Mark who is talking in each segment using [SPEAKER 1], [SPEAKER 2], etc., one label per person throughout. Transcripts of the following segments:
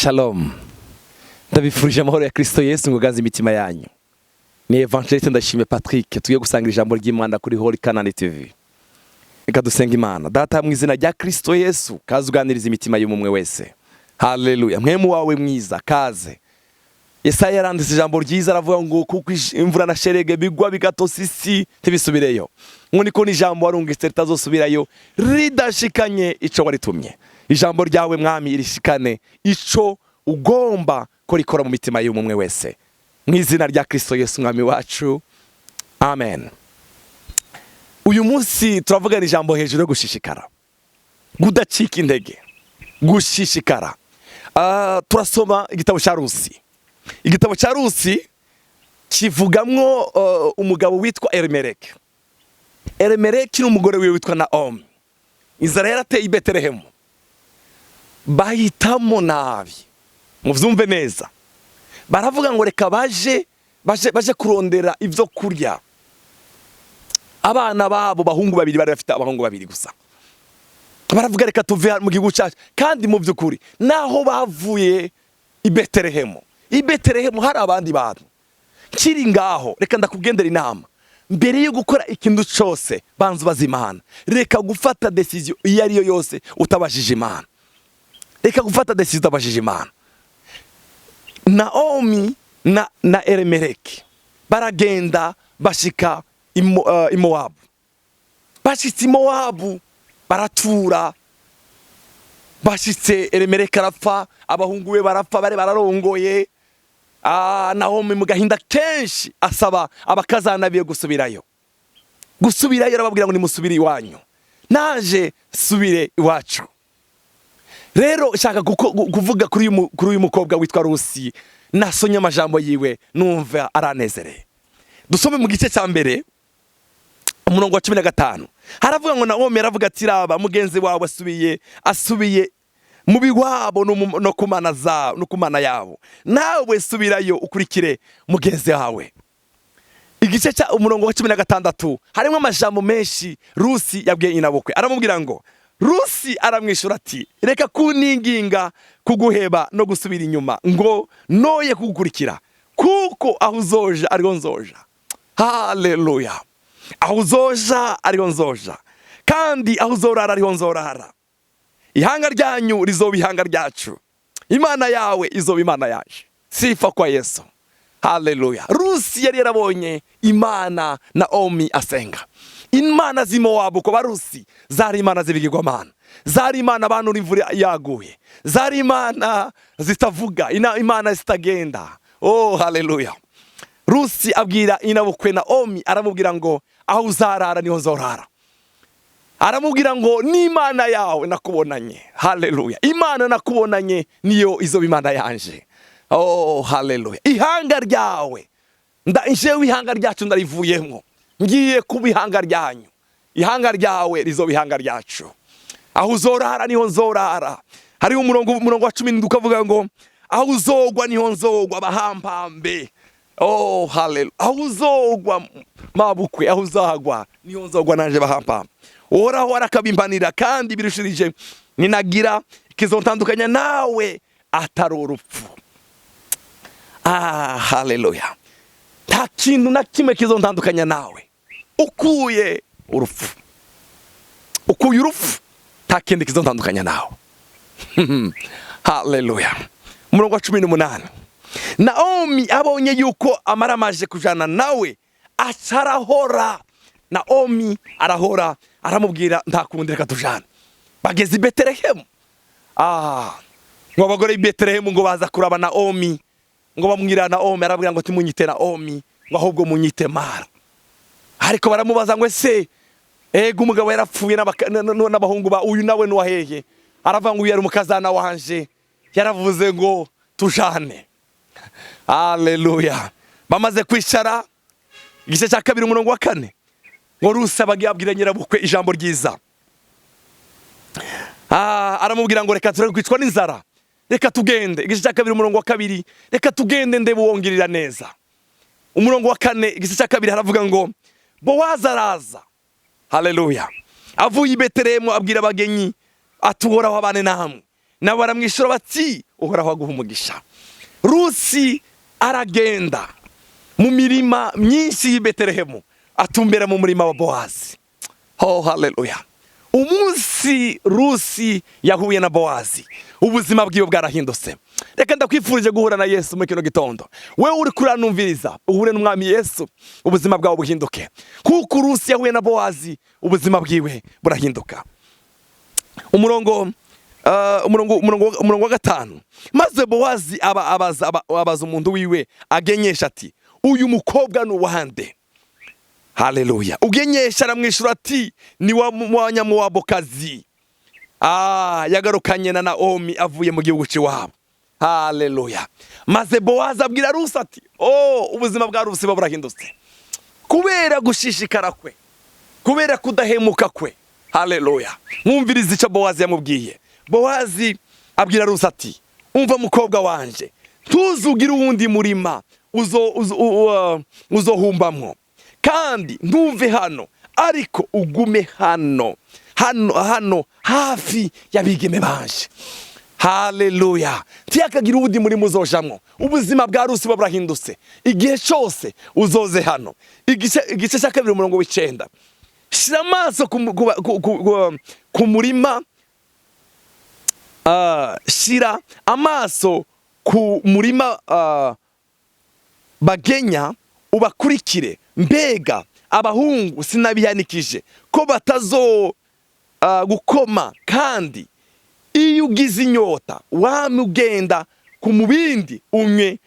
[SPEAKER 1] Shalom, ndabifurije amahoro ya Kristo Yesu ngo aganze imitima yanyu. Ni Evangeliste Ndashimye Patrick, tugiye gusanga ijambo ry'Imana kuri Holy Canaan TV. Reka dusenga Imana. Data, mu izina rya Kristo Yesu, kaze uganiriza imitima y'umwe wese. Haleluya! Mpwemu wawe mwiza kaze. Yesaya yaranditse ijambo ryiza, aravuga ngo kuko imvura na sherege bigwa bigatosa isi ntibisubireyo, ngo niko n'ijambo warungitse ritazosubirayo ridashikanye ico waritumye. Ijambo ryawe, Mwami, irishikane ico ugomba ko rikora mu mitima y'umwe wese, mu izina rya Kristo Yesu Mwami wacu, amen. Uyu munsi turavugana ijambo hejuru yo gushishikara, kudacika intege, gushishikara. Turasoma igitabo cya Rusi. Igitabo cya Rusi kivugamwo umugabo witwa Elimeleki. Elimeleki n'umugore wiwe witwa Naomi. Inzara yarateye i Betelehemu, bahitamo nabi. Muvyumve neza, baravuga ngo reka baje kurondera ivyo kurya. Abana babo bahungu babiri, bari bafite abahungu babiri gusa, baravuga reka tuve mu gihugu cyacu. Kandi mu by'ukuri naho bavuye i Betelehemu, i Betelehemu hari abandi bantu. Kiri ngaho, reka ndakugendera inama: mbere yo gukora ikintu cyose, banza ubaze Imana. Reka gufata decision iyo ari yo yose utabajije Imana. Reka gufata decision utabajije Imana. Naomi na Elimeleki baragenda, bashika i Mowabu. Bashitse i Mowabu baratura. Bashitse, Elimeleki arapfa, abahungu be barapfa, bari bararongoye. Naomi mu gahinda kenshi asaba abakazana biwe gusubirayo, gusubirayo. Arababwira ngo nimusubire iwanyu, naje subire iwacu. Rero nshaka kuvuga kuri uyu mukobwa witwa Rusi. Nasomye amajambo yiwe numva aranezereye. Dusome mu gice cya mbere, umurongo wa 15. Haravuga ngo Nawomi aravuga ati: "Raba, mugenzi wawe asubiye mu biwabo no ku mana za no ku mana yabo. Nawe subirayo, ukurikire mugenzi wawe." Igice cya umurongo wa 16 harimo amajambo menshi Rusi yabwiye nyinabukwe. Aramubwira ngo, Rusi aramwishyura ati: "Reka kuninginga kuguheba no gusubira inyuma ngo noye kugukurikira, kuko aho uzoja ariho nzoja." Haleluya! Aho uzoja ariho nzoja, kandi aho uzorara ariho nzorara. Ihanga ryanyu rizoba ihanga ryacu, Imana yawe izoba Imana yacu. Sifa kwa Yesu! Haleluya! Rusi yari yarabonye Imana Naomi asenga. Imana z'Imowabu ku Barusi zari imana z'ibigirwamana, zari imana banura imvura yaguye, zari imana zitavuga, imana zitagenda. Oh, haleluya! Rusi abwira inabukwe Naomi, aramubwira ngo aho uzarara niho nzorara. Aramubwira ngo n'Imana yawe nakubonanye, haleluya, Imana nakubonanye niyo izoba Imana yanje. Oh, haleluya! Ihanga ryawe njewe ihanga ryacu ndarivuyemo, ngiye kuba ihanga ryanyu. Ihanga ryawe rizoba ihanga ryacu. Aho uzorara niho nzorara. Hariho umurongo wa 17 ukavuga ngo aho uzogwa niho nzogwa, bahampambe. Oh, haleluya! Aho uzogwa, mabukwe, aho uzagwa niho nzogwa nanje, bahampambe. Uhoraho arakabimbanira kandi birushirije ninagira ikizontandukanya nawe atari urupfu. Ah, haleluya! Nta kintu na kimwe kizontandukanya nawe ukuye urupfu. Ukuye urupfu, nta kindi kizontandukanya nawe. Haleluya! Umurongo wa 18: Naomi abonye yuko amaramaje kujana nawe, aca arahora. Naomi arahora, aramubwira nta kundi, reka tujane. Bageze i Betelehemu. Ngo abagore b'i Betelehemu ngo baza kuraba Naomi, ngo bamwira Naomi. Arabwira ngo timunyite Naomi, ngo ahubwo munyite Mara. Ariko baramubaza ngo ese ego umugabo yarapfuye n'abahungu ba uyu nawe nuwahehe? Aravuga ngo uyu yari umukazana wanje, yaravuze ngo tujane. Haleluya! Bamaze kwicara, igice cya kabiri, umurongo wa 4, ngo Rusi ababwira nyirabukwe ijambo ryiza. Aramubwira ngo reka tureke kwicwa n'inzara, reka tugende. Igice cya kabiri, umurongo wa 2: "Reka tugende ndebe uwongirira neza." Umurongo wa 4, igice cya kabiri, haravuga ngo Bowazi araza, haleluya, avuye i Betelehemu, abwira abagenyi ati: "Uhoraho abane namwe. Nabo baramwishyura bati: "Uhoraho aguha umugisha." Rusi aragenda mu mirima myinshi y'i Betelehemu, atumbera mu murima wa Bowazi. Oh, haleluya! Umunsi Rusi yahuye na Bowazi, ubuzima bwiwe bwarahindutse. Reka ndakwifurije guhura na Yesu muri kino gitondo. Wewe uri kuranumviriza, uhure n'Umwami Yesu, ubuzima bwawe buhinduke kuko Rusi yahuye na Bowazi, ubuzima bwiwe burahinduka. Umurongo wa 5: maze Bowazi aba abaza umuntu wiwe agenyesha ati: "Uyu mukobwa ni uwande?" Haleluya! Ugenyesha aramwishyura ati: "Ni wa Munyamowabukazi yagarukanye na Naomi avuye mu gihugu cy'iwabo." Haleluya! Maze Bowazi abwira Rusi ati, oh, ubuzima bwa Rusi buba burahindutse kubera gushishikara kwe, kubera kudahemuka kwe. Haleluya! Mwumviriza icyo Bowazi yamubwiye. Bowazi abwira Rusi ati: "Umva mukobwa wanje, ntuzugire uwundi murima uzohumbamwo, kandi ntuve hano, ariko ugume hano hafi y'abigeme banje." Haleluya! Ntiyakagira uwundi murima uzojamwo. Ubuzima bwa Rusi buba burahindutse. Igihe cyose uzoze hano. Igice cya 2, umurongo w'9: shira amaso ku murima, shira amaso ku murima bagenya, ubakurikire. Mbega abahungu sinabihanikije ko batazo gukoma? Kandi iyo ugize inyota, wame ugenda ku mubindi, unywe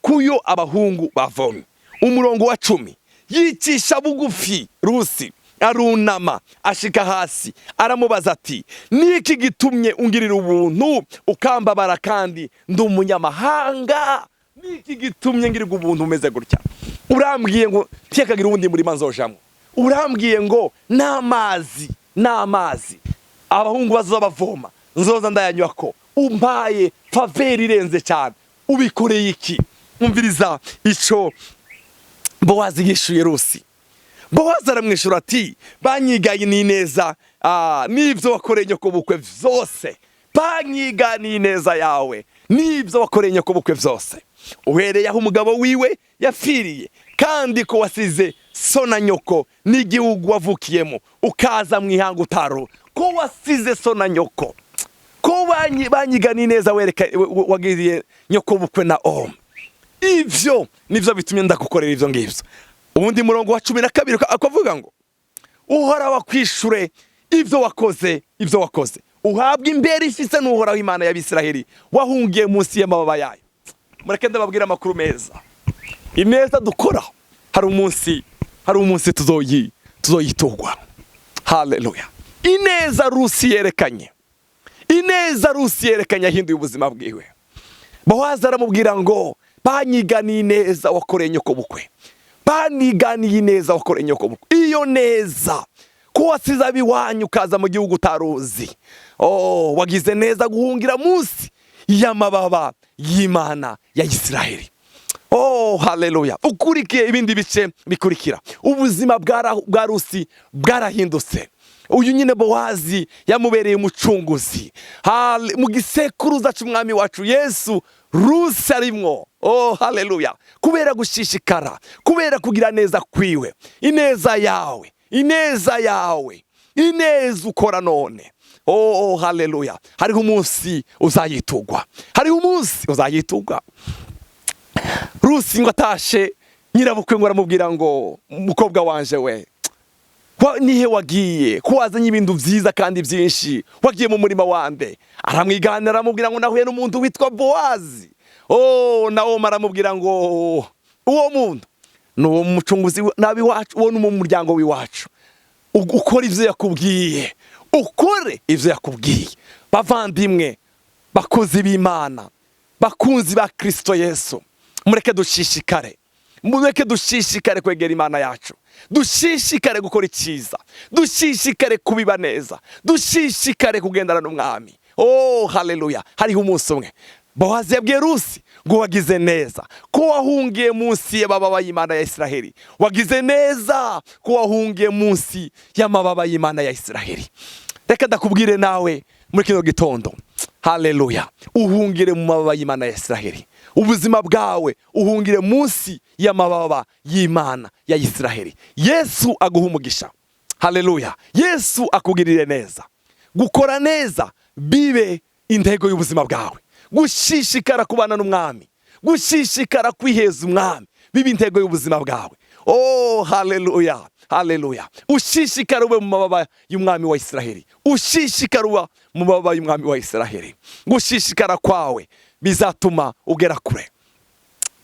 [SPEAKER 1] kuyo abahungu bavomye. Umurongo wa 10: yicisha bugufi Rusi, arunama ashika hasi, aramubaza ati: "Niki gitumye ungirira ubuntu ukambabara kandi ndi umunyamahanga? Niki gitumye ngirirwa ubuntu umeze gutya? Urambwiye ngo ntiyakagira uwundi murima nzojamwo, urambwiye ngo n'amazi abahungu bazoza bavoma nzoza ndayanywa, ko umpaye faveur irenze cyane, ubikoreye iki?" Umviriza ico Bowazi yishuye Rusi. Bowazi aramwishyura ati: "Banyigaye n'ineza n'ibyo wakoreye nyokobukwe vyose, banyiganiye ineza yawe n'ibyo wakoreye nyokobukwe vyose, uhereye aho umugabo wiwe yapfiriye, kandi ko wasize so na nyoko n'igihugu wavukiyemo, ukaza mu ihanga utaro." Ko wasize so na nyoko, ko banyiganiye ineza wereka wagiriye nyokobukwe na omu, ivyo nivyo bitumye ndagukorera ivyo ngivyo. Ubundi murongo wa 12 akavuga ngo: "Uhoraho akwishure ivyo wakoze, uhabwe imbere ifise n'Uhoraho Imana y'Abisiraheli wahungiye munsi y'amababa yayo." Mureke ndababwira amakuru meza. Ineza dukora, hari umunsi tuzoyiturwa. Haleluya! Ineza Rusi yerekanye, ineza Rusi yerekanye yahinduye ubuzima bwiwe. Bowazi aramubwira ngo: "Banyiganiye ineza wakoreye nyoko bukwe, baniganiye ineza wakoreye nyoko bukwe, iyo neza ko wasize ab'iwanyu ukaza mu gihugu utaruzi. Oh, wagize neza guhungira munsi y'amababa y'Imana ya Isiraheli." Oh, haleluya! Ukurikiye ibindi bice bikurikira, ubuzima bwa Rusi bwarahindutse. Uyu nyine Bowazi yamubereye umucunguzi. Mu gisekuruza cy'Umwami wacu Yesu, Rusi arimwo. Oh, haleluya! Kubera gushishikara, kubera kugira neza kwiwe. Ineza yawe, ineza yawe, ineza ukora none, oh, haleluya, hariho umunsi uzayitugwa, hariho umunsi uzayitugwa. Rusi ngo atashe, nyirabukwe ngo aramubwira ngo: "Mukobwa wanje we, nihe wagiye ko wazanye ibintu byiza kandi byinshi? Wagiye mu murima wande?" Aramwiganira, aramubwira ngo: "Nahuye n'umuntu witwa Bowazi." Oh, Nawomi aramubwira ngo: "Uwo muntu ni uwo mucunguzi nabi wacu, uwo ni mu muryango w'iwacu. Ukore ivyo yakubwiye, ukore ivyo yakubwiye." Bavandimwe, bakozi b'Imana, bakunzi ba Kristo Yesu, mureke dushishikare, mureke dushishikare kwegera Imana yacu, dushishikare gukora icyiza, dushishikare kubiba neza, dushishikare kugendana n'Umwami. Oh, haleluya! Hariho umunsi umwe. Bowazi yabwiye Rusi ngo: "Wagize neza ko wahungiye munsi y'amababa y'Imana ya Isiraheli, wagize neza ko wahungiye munsi y'amababa y'Imana ya Isiraheli." Reka ndakubwire nawe. Muri kino gitondo, haleluya, uhungire mu mababa y'Imana ya Israheli. Ubuzima bwawe uhungire munsi y'amababa y'Imana ya Israheli. Yesu aguha umugisha. Haleluya. Yesu akugirire neza. Gukora neza bibe intego y'ubuzima bwawe. Gushishikara kubana n'Umwami, gushishikara kwiheza Umwami bibe intego y'ubuzima bwawe. Oh, haleluya, haleluya. Ushishikara ube mu mababa y'Umwami wa Israheli. Ushishikara uba mu mababa y'Umwami wa Israheli. Gushishikara kwawe bizatuma ugera kure.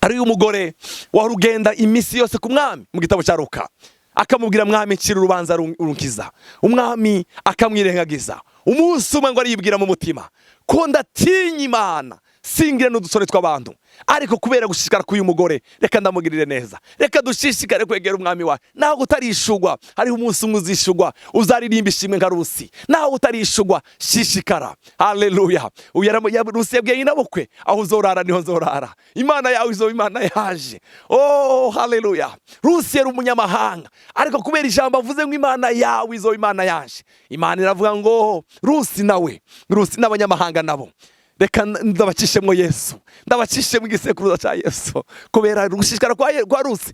[SPEAKER 1] Ari umugore wari ugenda iminsi yose ku mwami, mu gitabo cya Luka, akamubwira: "Mwami, ncira urubanza runkiza." Umwami akamwirengagiza. Umunsi umwe ngo aribwira mu mutima ko ndatinya Imana, singira n'udusore tw'abantu, ariko kubera gushishikara k'uyu mugore, reka ndamugirire neza. Reka dushishikare kwegera Umwami wawe. Naho utarishugwa, hariho umunsi umwe uzishugwa, uzaririmba ishimwe nka Rusi. Naho utarishugwa, shishikara. Haleluya. Uyu Rusi yabwiye nyina bukwe: "Aho uzorara niho nzorara, Imana yawe izoba Imana yaje." Oh, haleluya. Rusi yari umunyamahanga, ariko kubera ijambo avuze ngo "Imana yawe izoba Imana yaje", Imana iravuga ngo Rusi nawe, Rusi n'abanyamahanga nabo, reka ndabacishemo Yesu, ndabacishemo igisekuruza cya Yesu. Kubera gushishikara kwa Rusi,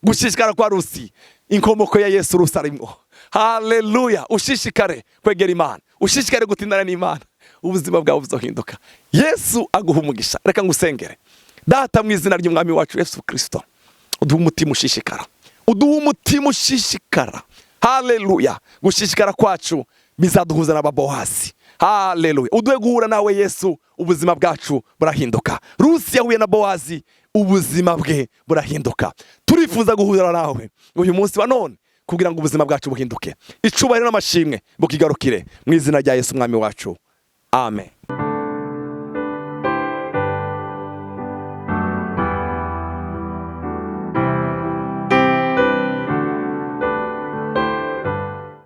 [SPEAKER 1] gushishikara kwa Rusi, inkomoko ya Yesu Rusi arimwo. Haleluya. Ushishikare kwegera Imana, ushishikare gutindana n'Imana, ubuzima bwawe buzohinduka. Yesu aguha umugisha. Reka ngusengere. Data, mu izina ry'Umwami wacu Yesu Kirisito, uduhe umutima ushishikara, uduhe umutima ushishikara. Haleluya. Gushishikara kwacu bizaduhuza n'ababohasi. Haleluya. Uduhe guhura nawe Yesu, ubuzima bwacu burahinduka. Rusi yahuye na Bowazi, ubuzima bwe burahinduka. Turifuza guhura nawe uyu munsi wa none kugira ngo ubuzima bwacu buhinduke. Icubahiro n'amashimwe bukigarukire mu izina rya Yesu Umwami wacu. Amen.